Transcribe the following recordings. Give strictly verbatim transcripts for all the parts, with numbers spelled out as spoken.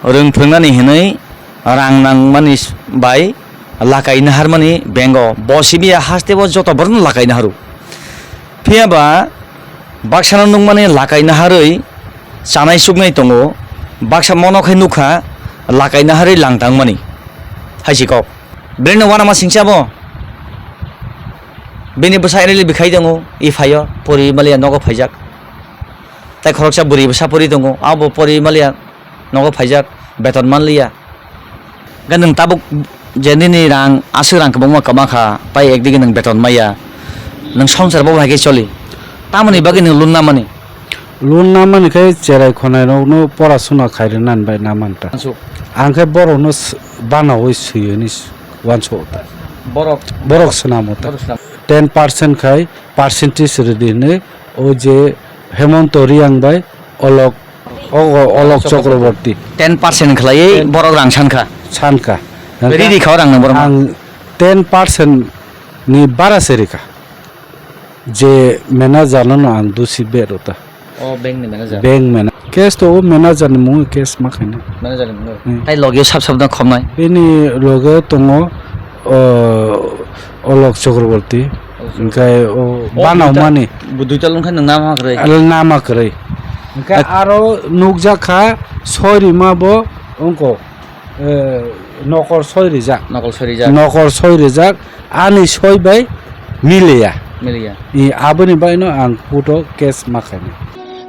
Rwng phwrwngnani hwnwi rang nangmani bai lakai naharmani bank o bo simi ya haste bo joto borokno lakai naharu. Phiya ba baksano nukmani lakai naharwi chanai chuknai tongo, baksa mono khe nukha lakai naharwi lang tangmani. Hai si kok. Bini no uanama singcha bo. Bini bwsa elei bikhai tongo, i phaio, pori maliya nogo phaijak. Tai khoroksa bwrwi bwsa pori tongo, abo pori maliya nogo phaijak, beton manliya. Hwnkhe nwng tabuk je nini rang, aswk rang kwbangma kwma kha, tai ekdigi nwng beton maya, nwng swngchar bo hai khe choli. Tamoni bagwi nwng loan namani? Loan namani khe cherai khonai rokno pora suna khai rwnani bai namani ta. Ansuk. Ang khe borokno s-, banaui swi hwnwi s-, uansuk ta. Borok? Borok swnamo ta. Borok swnam. Ten percent khai percentage rwdi hwnwi o je Hemonto Riang bai Olok, o, o, Olok Chakraborty. Ten percent khlaiwi borok rang sankha. Sankha. Riri kha o rang no borok? Ang ten percent ni bara se rikha. Je manager no ang dusi bet rota. O bank ni manager? Bank mana-, case to o manager ni mung case ma khaina. Manager ni mung. Hmm. Tai logi sab sab da khobnai? Bini loge tongo, o, Olok Chakraborty. Olok Chakraborty. Hingke o, o banao duita, mani. Bo duita lungkha nang nama kwrwi? Al nama kwrwi. Hingke ak- aro nukjak kha soi rima bo ongko. Eh, nokol soi rijak. Nokol soi rijak. Nokol soi rijak, ani soi bai miliya. Miliya. I, aboni baino ang puto case ma khainai.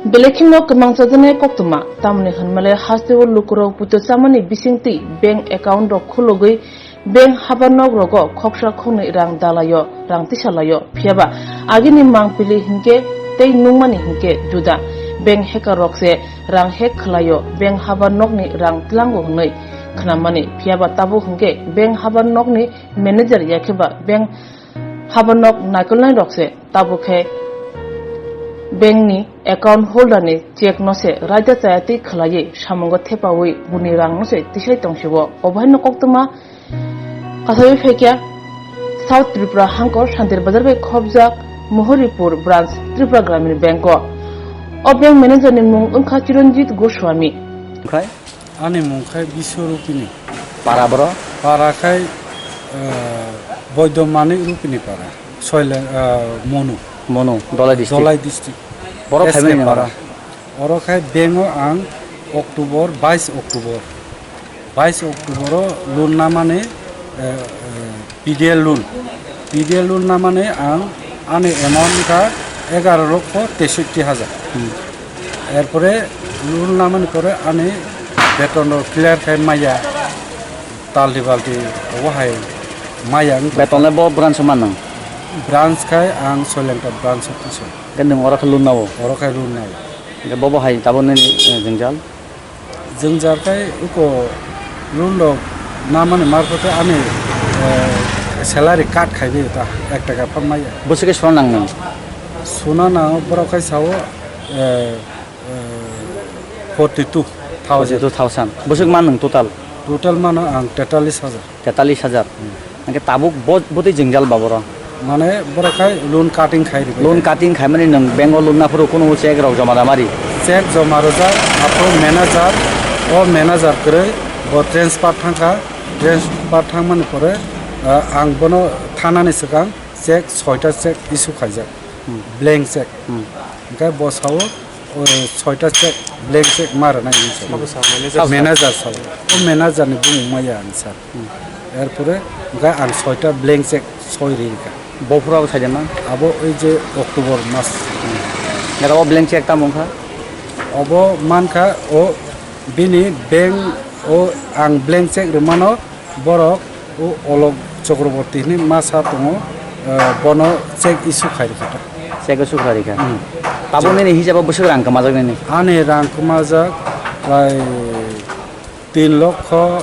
Belai kheno kwmang chajaknai koktwma, tamoni hwnmale hasteo lukurok puto chamani bisingtwi bank account rok khulugwi bank habar nok rogo khoksa khoknwi rang dalaio, rang tisalaio. Phiyaba agini mangpili hinkhe tei nungmani hinkhe juda. Bank hacker rok se rang hack khlaio, bank habar nokni rang tlango hwnwi khnamani. Phiyaba tabuk hwnkhe bank habar nokni manager yakheba bank habar nok naikolnai rok se tabuk khe bank ni account holder ni check no se raida chaya twi khlaiwi samungo thepaui buni rang no se tisai tongsio. Obo haino koktwma Kasawi phaikya South Tripura hangkor Santir Bazar bai khopjak Mohoripur branch Tripura Gramin Bank o. O bank manager ni mung wngkha Chiranjit Goswami. Okhai? Ani mung khai Biswarupini. Para boro? Para khai, eh, Boido Manik Rupini para. Soile, eh, Monu. Monu, Dholai district. Dholai district. Boro S K phaimani para. Oro khai bank o ang October, bais October. Bais October o loan namani, eh, eh, P D L loan. P D L loan namani ang ani amount wngkha egaroh lokho teishoti hajar. Hmm. Erpore loan namani pore ani beton rok clear khai maya, talti balti obo hai maya wngkha. Beton le bo branch o mannang? Branch khai ang Soilengta branch o tiso. Khe nwng oro khe loan nao? Oro khai loan nao. Khe bobo hai tabuk nini, eh, jwngjal? Jwngjal khai uko loan rok namani marphote ani, eh, salary cut khaibai ta ek taka phan maya. Bwswk khe suna nang nang? Suna nang borok khai sao, eh, eh, forty two thousand. Forty two thousand. Bwswk man nang total? Total mano ang tetalis hajar. Tetalis hajar. Hmm. Hingke tabuk bo, botwi jwngjal ba boro? Mane borok khai loan cutting khai rwbai. Loan cutting khaimani nwng bank o loan naphuru kunu check rok joma da mari? Check joma rwjak, aphuru manager, o manager kwrwi bo transfer thangkha, transfer thangmani pore, ah, ang bono thanani swkang check soita check issue khaijak, Hmm. blank check. Hmm. Hingke bo sao, o, soita check, blank check ma rwnai hinwi sao. Sabo sa manager sa. Manager sao. O manager ni bumung maya ang sir. Hmm. Erpore hingke ang soita blank check soi ri rikha. Bophuru abo saida ma? Abo oi je October mas. Hmm. Ero o blank check tamo wngkha? Obo mankha o bini bank o ang blank check rwmano. Borok o Olok Chakraborty hinwi masa tongo, eh, bono check issue khai rikha ta. Check issue khai rikha. Hmm. Tabuk nini hisabo bwswk rang kwmajak nini? Ani rang kwmajak prai tin lokho,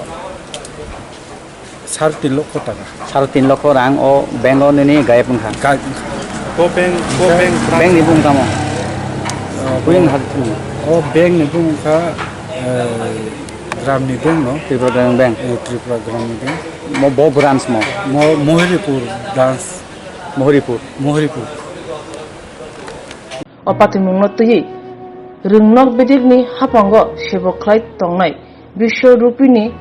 sare tin lokho taka. Sare tin lokho rang o bank o nini gayab wngkha? Gayab wngkha. Bo bank, bo bank, bank ni bung tamo? Eh, Buyung bo, hat-, hmm. O bank ni bung wngkha, eh, Gramni Bank no? Tripura Gramin Bank. Eh, Tripura Gramin Bank. Mo bo branch mo? Mo Mohoripur branch. Mohoripur. Mohoripur. O patimungno twiwi Rwngnok Bedekni haphango sebo khlai tongnai Biswa Rupini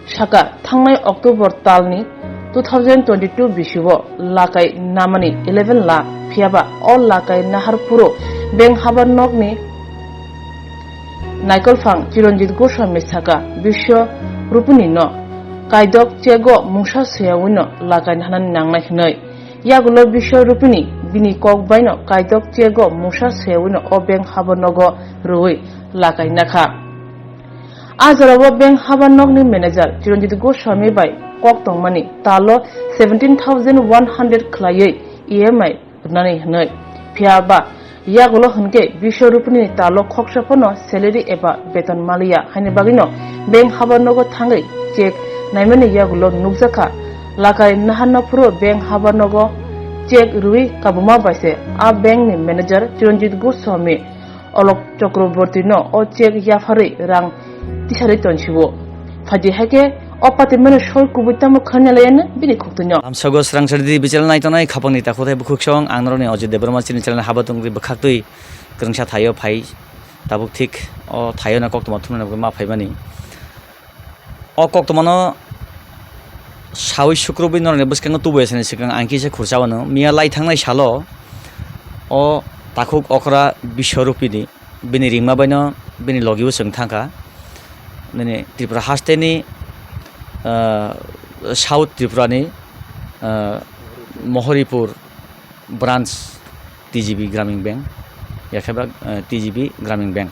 saka thangnai October talni two thousand twenty-two bisio lakai namani eleven lakh, phiyaba o lakai nahar phuru bank habar nokni naikolphang Chiranjit Goswami saka Biswa Rupini no kaidok chego mungsa suyawino lakai naharnani nangnai hinwi. Yagulo Biswa Rupini bini kok baino kaidok chego mungsa suyawino o bank habar nogo rwui lakai nakha. A jorao bank habar nokni manager Chiranjit Goswami bai kok tongmani talo seventeen thousand one hundred khwlaiwi E M I rwnani hinwi. Phiyaba yagulo hinkhe Biswa Rupini talo khoksa phano salary eba beton maliya haini bagwino bank habar nogo thangwi check naimani yagulo nukjakha. Lakai naharna phuru bank habar nogo check rwui kabuma bai se a bank ni manager Chiranjit Goswami Alok Chakraborty no o check yapharwi rang tisari tonsio. Phaidi hai khe o patimani soi kubui tamo khanya layano bini khuktuino. Amsago srang sari di bichal nai tonai khapangni takhuk tei bukhuk song ang noroni Ajit Debbarma chini channel haba tongri bwkhaktwi kwrwngsa thaio phai tabuk thik o thaio na koktwma thumna ma phaimani. O koktwmano sawi sukrubwi norokni bwskango tubuya sani swkang ang kisa khursa wano. Miya lai thangnai salo o takhuk okra Biswarupini bini ringma baino bini logibo chwng thangkha. Nini Tripura hasteni, ah, South Tripurani, ah, Mohoripur branch T G B Gramin Bank, yakheba, eh, T G B Gramin Bank.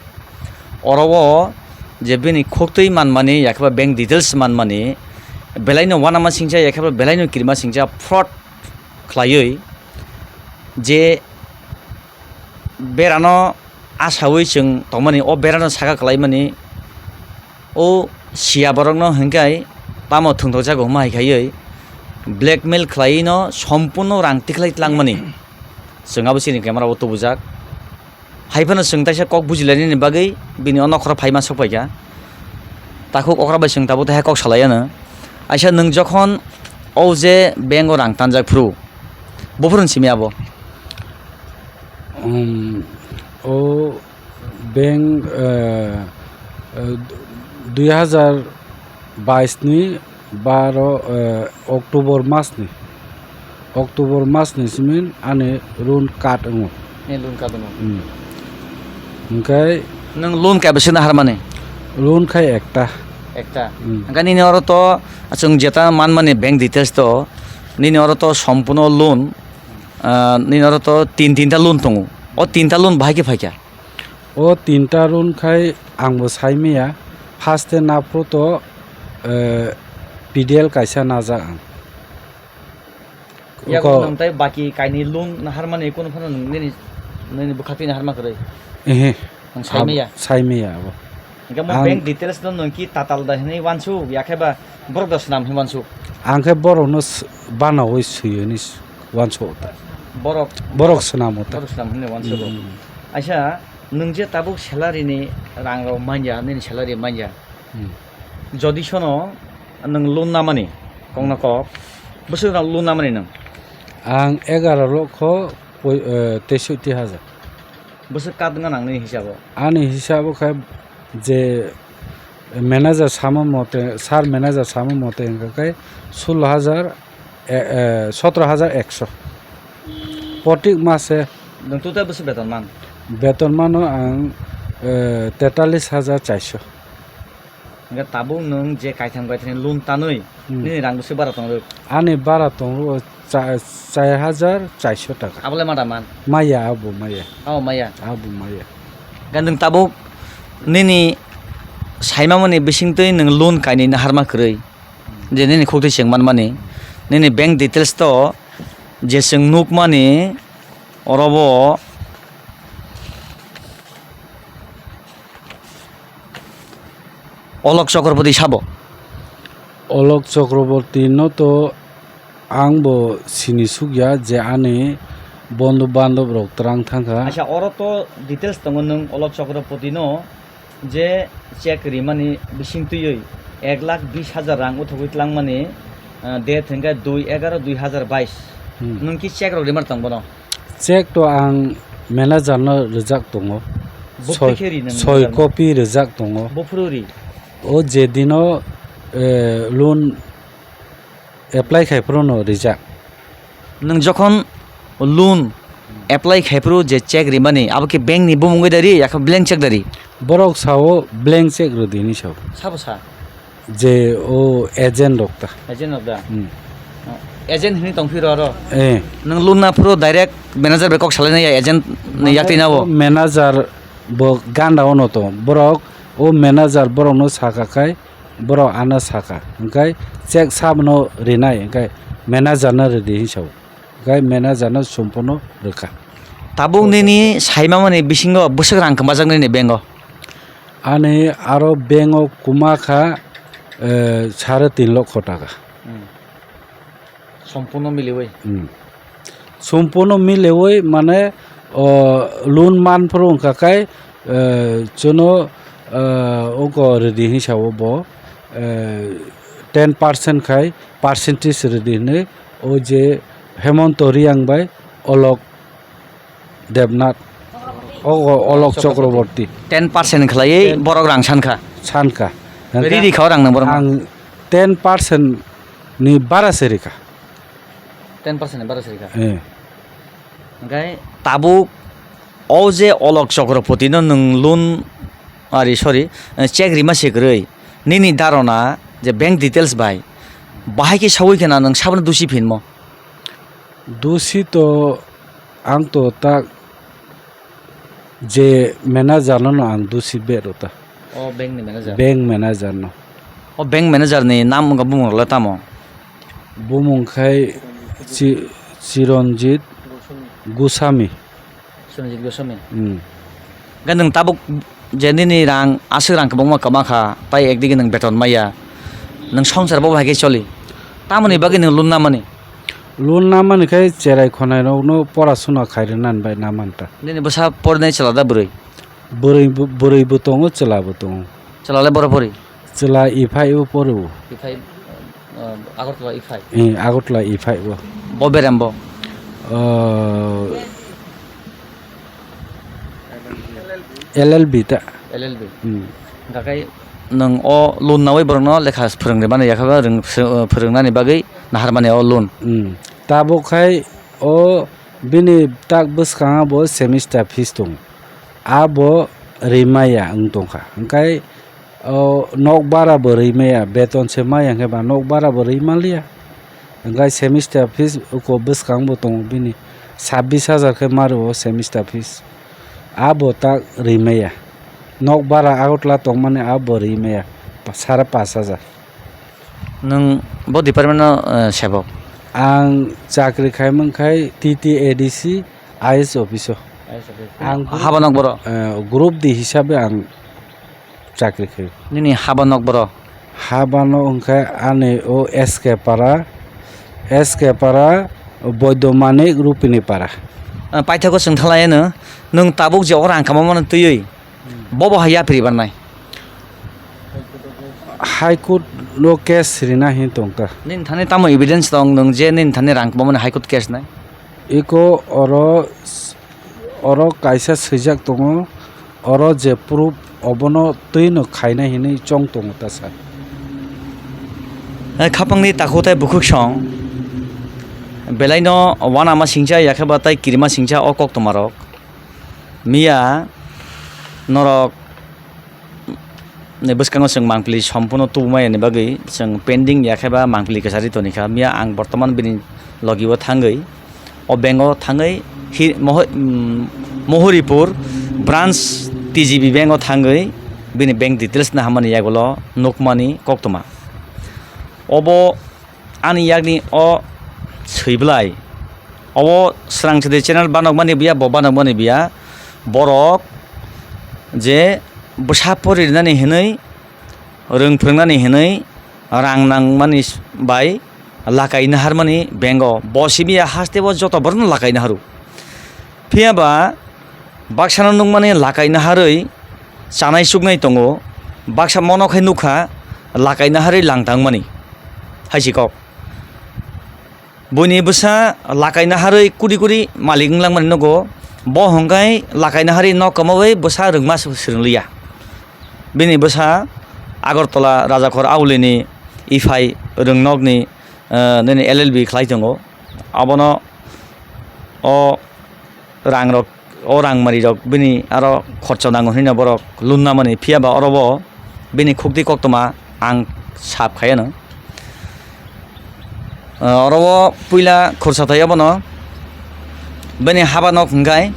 Oro o je bini khoktwi manmani, yakheba bank details manmani, belaino uanama singcha, yakheba belaino kirima singcha fraud khlaiwi je berano asawi chwng tongmani, o berano saka khlaimani, o siya borokno hwnkhai tamo thwngthokjago hwnma hai khaiwi blackmail khlaiwino sompurno rang tikhlai tlangmani. Chwng abo chini camera o tubujak. Hai phano chwng taisa kok bujilainani bagwi bini o nokhoro phaima sok paikha. Takhuk okra bai chwng tabuk taiha kok salai ano. Aisa nwng jokhon o je bank o rang tanjak phuru, buphuru ni simi abo? Um, o bank, eh, eh, dui hazar bais ni baro, eh, October mas ni, October mas ni simi ani loan cut wngo. Ni loan cut wngo. Hmm. Hwnkhe nwng loan kaibwswk naharmani? Loan khai ekta. Ekta. Hmm. Hwnkhe nini oro to chwng jeta manmani bank details to, nini oro to sompuno loan, ah, nini oro to tin tinta loan tongo. O tinta loan bahai khe phaikha? O tinta loan khai ang bo sai maya. First e naphru to, eh, P D L kaisa najak ang. Yago ko- nwng tai baki kainwi loan naharmani kunu phano nwng nini, nini bwkhaktwi naharma kwrwi? Ehe. Nwng sai maya? Sai maya abo. Hwnkhe mo ang bank details no nwng ki tatal da hinwi wansuk, yakhe ba borok da swnam hinwi wansuk? Ang khe borokno s-, banawi swiwi hinwi s-, wansuk ta. Borok? Borok swnamo ta. Borok swnam hinwi wansuk. Hmm. Aisa, nwng je tabuk salary ni rang rok manya, nini salary manya. Hmm. Jodi sono nwng loan namani, kokno kok, bwswk rok loan namani nwng? Ang egaro lokho poi-, eh, teisoti hajar. Bwswk kat wngkha nang nini hisabo? Ani hisabo khe je manager sama mote, sir manager sama mote wngkha khe sullo hajar, eh, eh, sotro hajar ekso. Protik mase. Nwng total bwswk beton man? Beton mano ang, eh, tetalis hajar chairso. Hwnkhe tabuk nwng je kaitham kaitham loan tanwi, hmm, nini rang bwswk bara tongrwk? Ani bara tongrwk cha-, char hajar chairso taka. Abolai ma da man? Maya, abo maya. Abo maya? Abo maya. Hwnkhe nwng tabuk nini saimamani bisingtwi nwng loan kainwi naharma kwrwi, je nini khoktwi chwng manmani, nini bank details to je chwng nukmani, orobo Olok Chakraborty sabo? Olok Chakraborty no to ang bo sini sukya je ani bondhu bandhop rok twrang thangkha. Acha, oro to details tongo, nwng Olok Chakraborty no je check rimani bising twiwi ek lakh bis hajar rang uthogwi tlangmani, ah, date hwnkhe dui egaroh dui hazar bais. Hmm. Nwng ki check rok rimar tong bono? Check to ang manager no rwjak tongo. Buphuru soi, khe ri nang soi manager no? Copy rwjak tongo. Buphuru ri? O je dino, eh, loan apply khai phuru no rijak. Nwng jokhon loan apply khai phuru je check rimani, abo khe bank ni bumung bai dari, yakha blank check dari? Borok sao blank check rwdi hinwi sao. Sabo sa? Je o agent rok ta. Agent rok da? Hmm. Oh, agent hinwi tong phiro aro? Eh. Nwng loan na phuru direct manager bai kok salai nai ya, agent ni yak twi na bo? Manager bo ganda ono to. Borok o manager borok no saka khai, borok ano saka. Hwnkhe check sabono rinai, hwnkhe manager no rwdi hinwi sao. Hwnkhe manager no sumpono rwkha. Tabuk nini saimamani bisingo bwswk rang kwmajak nini bank o? Ani aro bank o kwma kha, eh, sare tin lokho taka. Hmm. Sompurno miliwi? Hmm. Sompurno miliwi mane, o, loan man phuru wngkha khai, eh, chwngno, eh, oko rwdi hinwi sao bo, eh, ten percent khai percentage rwdi hinwi o je Hemonto Reang bai Olok Debnath, o, o, Olok Chakraborty. Ten percent khlaiwi ten borok rang sankha. Sankha. Riri kha o rang nang borok? Ang ten percent ni bara se rikha. Ten percent ni bara se rikha. Eh. Hwnkhe tabuk o je Olok Chakraborty no nwng loan, ari, sorry, check rima se kwrwi, nini dharona je bank details bai bahai khe saui khena nwng sabono dusi phinmo? Dusi to ang to tak je manager no no ang dusi bet rota. O bank ni manager? Bank manager no. O bank manager ni nam wngkha bumung rok le tamo? Bumung khai Chi-, Chiranjit Goswami. Chiranjit Goswami. Hmm. Hwnkhe nwng tabuk je nini rang, aswk rang kwbangma kwma kha, tai ekdigi nwng beton maya, nwng songsar bo bahai khe choli. Tamoni bagwi nwng loan namani? Loan namani khe cherai khonai rokno pora suna khai rwnani bai namanta. Nini bwsa porinai chwla da bwrwi? Bwrwi bo, bwrwi bo tongo, chwla bo tongo. Chwla le boro pori? Chwla E five o poro. E five, uh, Agartala E five? Eh, Agartala E five o. Bo berem bo? Uh, L L B ta. L L B? Hmm. Hwnkhe nwng o loan nawi borokno lekha phwrwngri mani yakha ba rwng-, phwrwng-, phwrwngnani bagwi naharmani o loan? Hmm. Tabuk khai o bini tak bwskango bo semester fees tongo. Abo rimaya wng tongkha. Hwnkhe o nok bara bo rimaya, beton se maya hwnkhe ba nok bara bo rimaliya. Hwnkhe semester fees uko bwskang bo tongo bini sabbish hajar khe mario semester fees. Abo tak rimaya. Nok bara Agartala tongmani abo rimaya, pa-, sare pash hajar. Nwng bo department no, eh, sebok? Ang chakri khaimang khai T T A D C I S office o. I S office. Ang haba nok boro? Eh, group D hisabe ang chakri khai. Nini haba nok boro? Haba nok wngkha ani o S K para, S K para, Boido Manik, Rupini para. Ah, paithago chwng thalai ano, nwng tabuk je o rang kama mano twiwi, hmm, bobo hai yapri barnai? High Court no case rina hin tongkha. Nini thani tamo evidence tong nwng je nini thani rang kama mano High Court case nai? Iko oro, oro kaisa swijak tongo, oro je proof obono twi no khaina hinwi chong tongo ta sir. Eh, khapangni takhuk tei bukhuk song belaino uanama singcha yakhe ba tei kirima singcha o koktwmarok. Miya norok ni bwskango chwng mangpili sompuno tubumaya ni bagwi chwng pending ya khe ba mangpili kwchari toni kha. Miya ang bortoman bini logi o thangwi, o bank o thangwi hi-, moho-, mm, Mohoripur branch T G B bank o thangwi bini bank details naharmani yagulo nukmani koktwma. Obo ani yakni o swiblai. Obo swrang chwdwi channel banokmani biya, bo banokmani biya. Borok je bwsa pori rinani hinwi, rwng phwrwngnani hinwi rang nangmani bai lakai naharmani bank o. Bo simi ya haste bo joto borokno lakai naharu. Phiya ba baksano nukmani lakai naharwi chanai chuknai tongo, baksa mono khai nukha lakai naharwi langtangmani. Hai si kok. Buini bwsa lakai naharwi kuri kuri malik wng langmani nogo. Bo hwnkhe lakai naharwi nok kwmawi bwsa rwngma swrwng liya. Bini bwsa Agartala Rajakhor Aulini Ifai Rwngnokni, eh, nini L L B khlai tongo. Abono o rangrok, o rangmarirok bini aro khorcho nango hwnwi no borok loan namani, phiya ba oro bo bini khukti koktwma ang sap khaiya no. Ah, oro o puila khursa thai abono bini haba nok hwnkhe,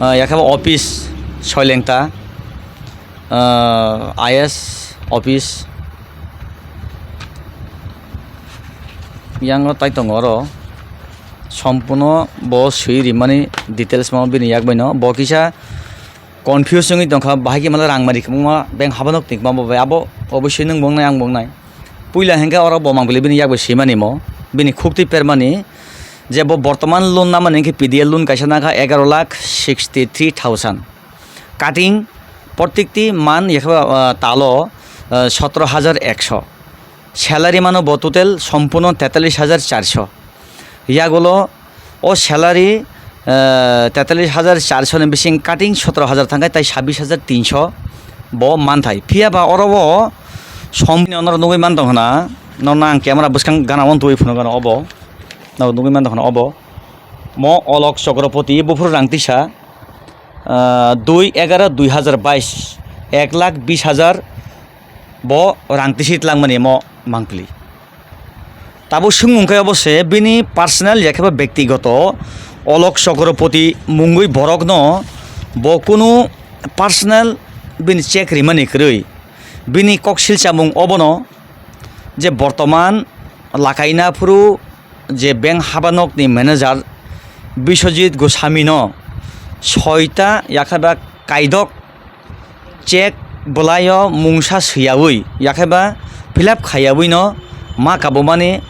ah, yakhe bo office Soilengta, ah, I S office yango tai tongo oro. Sompuno bo swi rimani details ma bini yak bai no. Bo kisa confuse wngwi tongkha, bahai khe mala rang mari kwbangma bank haba nok tongma bo bai abo oboswi nwng bo wngnai, ang bo wngnai. Puila hwnkhe oro bo mangpili bini yak bai swimani mo, bini khukti permani je bo bortoman loan namani hwnkhe P D L loan kaisa nakha egaroh lakh sixty three thousand. Cutting protikti man yakhe, ah, talo, ah, sotro hajar ekso. Salary mano bo total sompuno tetallis hajar charso. Yagulo o salary, eh, tetallis hajar charso ni bising cutting sotro hajar thangkhe tai sabbish hajar tinso bo manthai. Phiya ba oro o som norok nugui man tong khna, norno ang camera bwskang gana o twi phunuk gana obo. Norok nugui man tong khna obo. Mo Olok Chokropoti buphuru rang tisa, ah, dui egaroh dui hajar bais, ek lakh bis hajar bo rang tisi tlangmani mo mangpili. Tabuk swngmung khe obo se bini personal yakhe ba bektigoto Olok Chokropoti mungwi borokno bo kunu personal bini check rimani kwrwi. Bini kok silchamung obono je bortoman lakaina phuru je bank haba nokni manager Biswajit Goswami no soita yakhe ba kaidok check bwlaio mungsa swiyaui yakhe ba fill up khaiyaui no ma kabumani,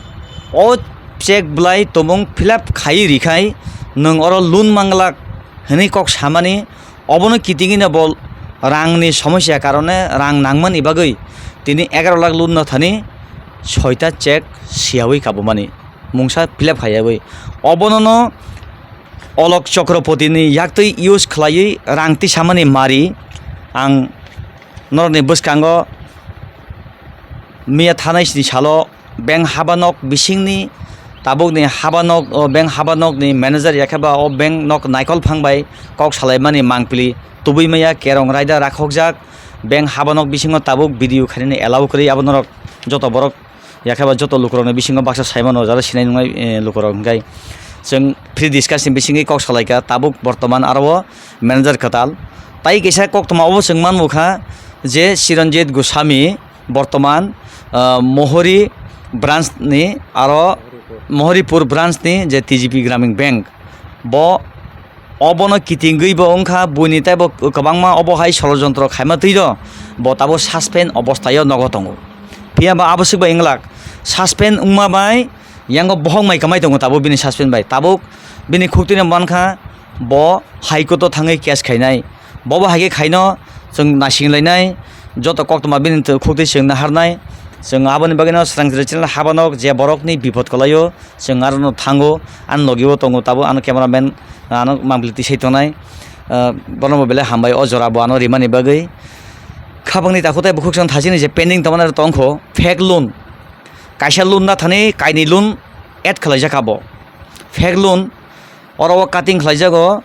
o check bwlai tongmung fill up khaiwi rikhai nwng oro loan manglak hwnwi kok samani. Obono kitingino bo rangni somosya karone rang nangmani bagwi tini egaroh lakh loan no thani soita check swiyaui kabumani, mungsa fill up khaiyaui. Obono no Olok Chokropotini yaktwi use khlaiwi rang tisamani mari ang norokni bwskango miya thanai sini salo bank haba nok bisingni tabukni haba nok, o bank haba nokni manager yakhe ba o bank nok naikol phang bai kok salaimani mangpili tubui maya kerong raida rakhokjak bank haba nok bisingo tabuk video khainani allow kwrwi abo norok joto borok yakhe ba joto lukurokni bisingo baksa saimano jara sinai nungnai, eh, lukurok hwnkhe chwng free discussion bisingwi kok salaikha tabuk bortoman aro o manager kwtal. Tai kisa koktwma obo chwng manmukha je Chiranjit Goswami bortoman, ah, Mohori branch ni aro Mohoripur branch ni je T G P Gramin Bank bo obono kitingwi bo wngkha, buini teibo kwbangma obo hai sorojontro khaima twi do, bo tabuk suspend obosthaio nogo tongo. Phiya ba abo swk bai wnglak, suspend wngma bai yango bohok mai kwmai tongo tabuk bini suspend bai. Tabuk bini khuktwino mankha bo High Court o thangwi case khainai. Bobo hai khe khaino chwng naising lainai, joto koktwma bini khuktwi chwng naharnai. Chwng aboni bagwino Swrang Channel habanok je borokni bipod kwlaio, chwng arono thango, ani logi o tongo tabuk, ano camera man, ano mangpili tisai tongnai. Ah, bono bo belai hambai o jora bo ano rimani bagwi. Khabangni takhuk tei bukhuk chwng thachini je pending tongmani aro tongkho, fake loan. Kaisa loan na thani kainwi loan add khlaijak abo. Fake loan, oro o cutting khlaijago,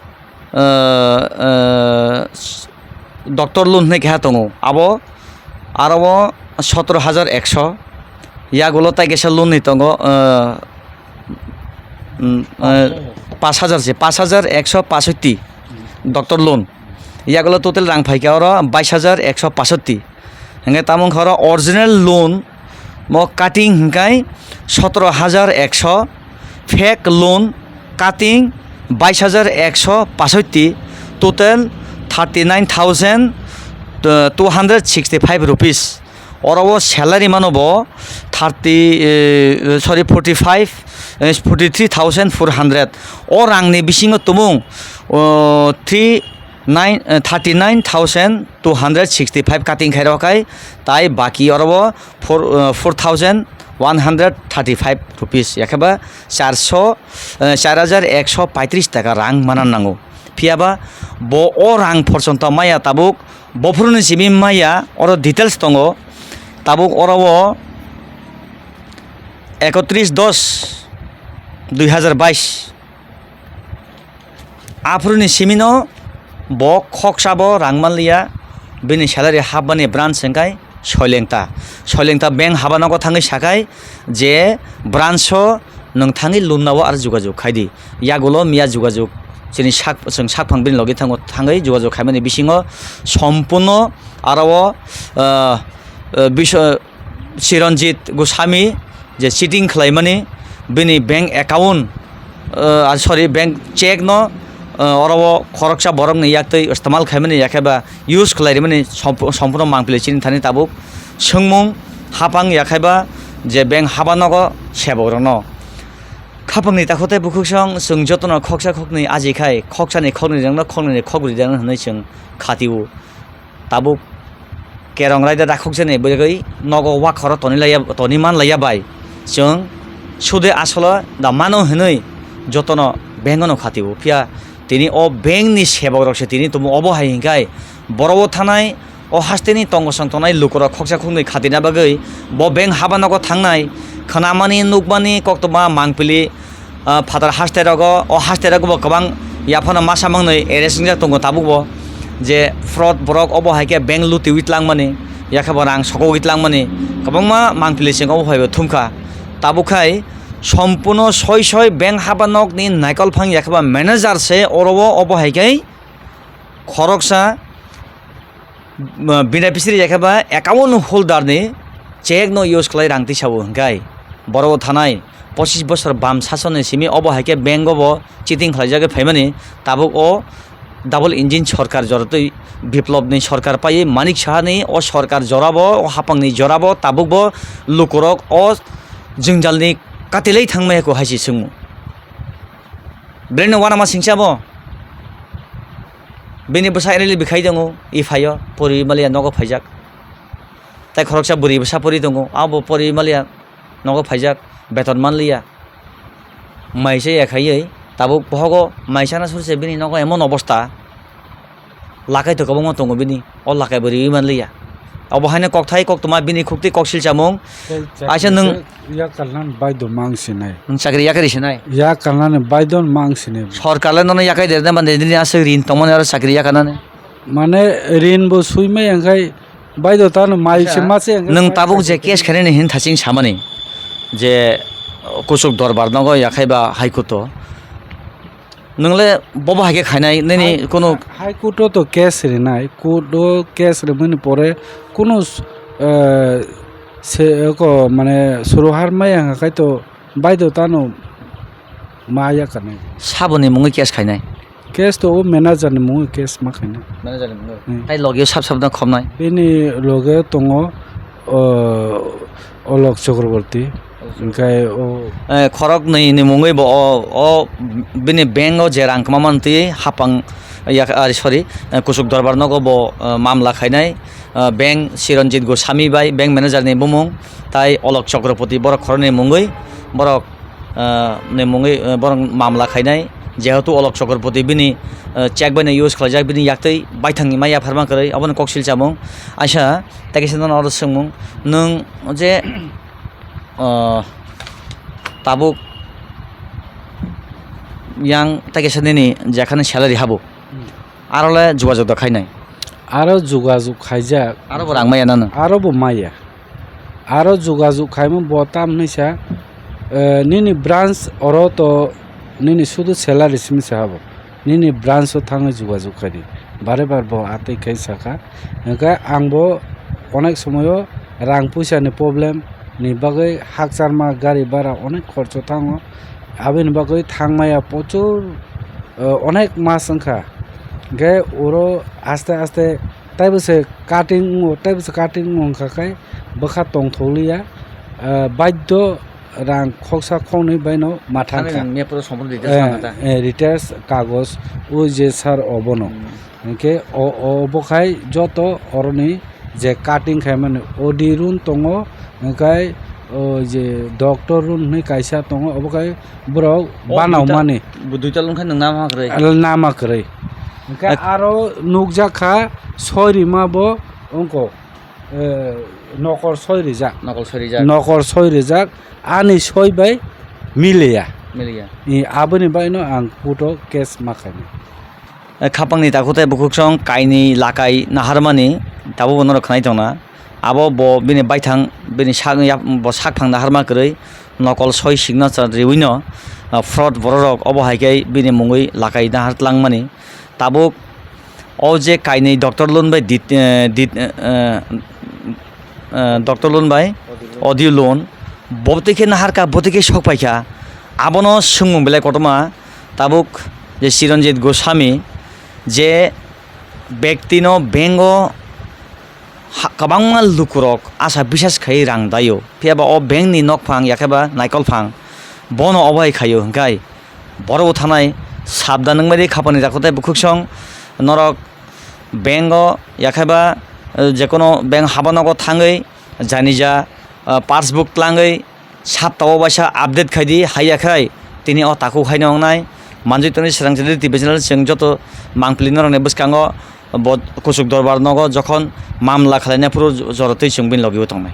ah, ah, doctor loan hinwi keha tongo. Abo aro o sotro hajar ekso, yagulo tai kaisa loan ni tongo, ah, mm, ah, pash hajar se, pash hajar ekso pasotti doctor loan. Yagulo total rang phaikha oro bais hajar ekso pasotti. Hingke tamo wngkha oro original loan mo cutting hingkai sotro hajar ekso, fake loan cutting bais hajar ekso pasotti, total thirty nine thousand two hundred sixty five rupees. Oro o salary mano bo thirty, eh, sorry, forty five, eh, forty three thousand four hundred. O rangni bisingo tumung, oh, three nine, eh, thirty nine thousand two hundred sixty five cutting khairok khai, tai baki oro o four, eh, four thousand one hundred thirty five rupees, yakhe ba charso, eh, char hajar ekso paitris taka rang mana nango. Phiya ba bo o rang porjonto maya tabuk Bophuruni simi maya oro details tongo. Tabuk oro o ekotris dos dui hazar bais. Aphuruni simino bo khoksa bo rang manliya, bini salary hapmani branch hwnkhe Soilengta. Soilengta bank haba nogo thangwi sakhai je branch o nwng thangwi lun nao aro jogajog khaidi. Yagulo miya jogajog chini sak, chwng sakphang bini logi thango, thangwi jogajog khaimani bisingo sompurno aro o, ah, ah, biso-, Chiranjit Goswami je cheating khlaimani, bini bank account, ah, sorry, bank check no, ah, oro o khoroksa borokni yaktwi istemal khaimani, yakheba use khlai rimani somp-, sompurno mangpili chini thani tabuk swngmung hapang yakheba je bank haba nogo sebok rokno. Khapangni takhuk tei bukhuksong chwng jotono khoksa khoknwi ajikhai, khoksani khoknwi rwngno khoknwini khokbrwi rwngno hwnwi chwng khatio. Tabuk kerong raida dakhukjani bagwi nogo wakhoro toni laiya, toni man laiya bai chwng sude asolo da mano hwnwi jotono bank-o no khatio. Phiya tini o bank-ni sebok rok se tini tumo obo hai hinkhai boro o thanai o hasteni tongosong tongnai lukurok khoksa khoknwi khatina bagwi bo bank haba nogo thangnai khwnamani nukmani koktwma mangpili ah, phatar haste rogo, o haste rogo bo kwbang yaphano masa mangnwi arrest wngjak tongo tabuk bo, je fraud borok obo hai khe bank lutiwi tlangmani, yakhe bo rang sokogwi tlangmani kwbangma mangpili chwng obo phaibo thumkha. Tabuk khai sompurno soi soi bank haba nokni naikol phang yakheba manager se oro o obo hai khe khoroksa beneficiary yakheba account holder ni check no use khlai rang tisa o hwnkhe borok o thanai pochis bosor bam sasoni simi obo hai khe bank o bo cheating khlaijagwi phaimani tabuk o double engine sorkar joratwi Biplop ni sorkar paiwi Manik Saha ni o sorkar jora bo o hapang ni jora bo tabuk bo lukurok o jwngjal ni katilai thangmaya ko hai se swngmung. Bini uanama singsa bo. Bini bwsa elei bikhai tongo, e phaio, poriwi maliya nogo phaijak. Tai khoroksa bwrwi bwsa poriwi tongo, abo poriwi maliya nogo phaijak, beton manliya. Maisa ya khaiwi, tabuk bohogo maisana surse bini nogo emon obosta. Lakai to kwbangma tongo bini, o lakai bo riwi manliya. Obo haino kokthai koktwma bini khukti koksil chamung. Tei Aisa chakri nwng se yakarnan baidoma ang sinai. Nwng chakri yakari sinai? Yakarnani baidon ma ang sinai. Sorkar le nono yakai derde mande nini aswk rin tongmani aro chakri yakarnani? Mane rin bo sui maya wngkhai baido tano mai Aisa, se ma se wngkhai nwng mai tabuk je chakri case khainani hin thaching samani je, uh, kuchuk dorbar nogo yakhai ba High Court o. Nwng le bobo hai khe khainai, nini High, kunu High Court o to case rinai, court o case rimani pore kunu, eh, se ko mane suruhar maya wngkha khai to baidho tano ma yakarnai. Saboni mungwi case khainai? Case to o manager ni mungwi case ma khainai. Manager ni mungwi? Hmm. Tai logi o sab sab no khobnai? Bini loge tongo, o, Olok Chakraborty. Hwnkhe o, eh, khorok nwi ni mungwi bo o, o bini bank o je rang kwma mantwi hapang yak-, ah, sorry, eh, kuchuk dorbar nogo bo, eh, mamla khainai, eh, bank Chiranjit Goswami bai bank manager ni bumung tai Olok Chakraborty borok khoroknwi mungwi borok, eh, ni mungwi, eh, borok mamla khainai jehetu Olok Chakraborty bini, eh, check bai no use khlaijak bini yaktwi baithang ni ma yapharma kwrwi obono koksil chamung aisa. Tei kaisa nono oro swngmung, nwng je, ah, tabuk yang tei kaisa nini jekhani salary habo, hmm, aro le jogajog da khainai? Aro jogajog khaijak. Aro bo rang maya nano? Aro bo maya. Aro jogajog khaima bo tam hinwi sa, eh, nini branch oro to nini sudu salary simi se habo. Nini branch o thangwi jogajog khai di. Bare bar bo atwi khai saka. Hwnkhe ang bo onek somoyo rang puisa ni problem ni bagwi hakcharma gari bara onek khorcho thango. Aboni bagwi thangmaya prochur, eh, onek mas wngkha. Hwnkhe oro aste aste taibo se cutting wngo, taibo se cutting wngkha khai bwkha tongthokliya, ah, baidho rang khoksa khoknwi baino ma thangkha. Thangwi nwng map o sompor details Eh, nangkha ta? Eh, details kagoj o je sir obono. Hmm. Hinkhe o, o, obo khai joto oroni je cutting khaimani O D room tongo, hinkhe o je doctor room hinwi kaisa tongo, obo khai borok O banaumani. Duita, bo duita room khai nwng nama kwrwi? Nama kwrwi. Hwnkhe Ak- aro nukjak kha soi rima bo wngkok, eh, nokol soi rijak. Nokol soi rijak. Nokol soi rijak, ani soi bai miliya. Miliya. I, aboni baino ang court o case ma khainai. Eh, khapangni takhuk tei bukhuksong kainwi lakai naharmani tabukbo norok khwnai tongna. Abo bo bini baithang, bini sak, yap-, bo sakphang naharma kwrwi nokol soi signature riwino, ah, fraud bororok obo hai khe bini mungwi lakai nahar tlangmani. Tabuk o je kainwi doctor loan bai dit-, eh, dit-, eh, eh, doctor loan bai audio loan, botwi khe naharkha, botwi khe sokpaikha. Abono swngmung belai kotorma. Tabuk je Chiranjit Goswami je bektino bank o ha-, kwbangma lukurok asa bisas khai rang daio, phiya ba o bank ni nokphang yakhe ba naikolphang bono obo hai khaio hwnkhe borok bo thanai sabdan wngmani khapangni takhuk tei bukhuksong norok bank o yakhe ba, eh, jekono bank haba nogo thangwi janija, eh, passbook tlangwi Saptao waisa update khai di, haiya khai tini o takhuk haino wngnai. Manjui tongni srang chadi T V channel chwng joto mangpili norokni bwskango bo kuchuk dorbar nogo jokhon mamla khlaina phuru jorotwi chwng bini logi o tongnai.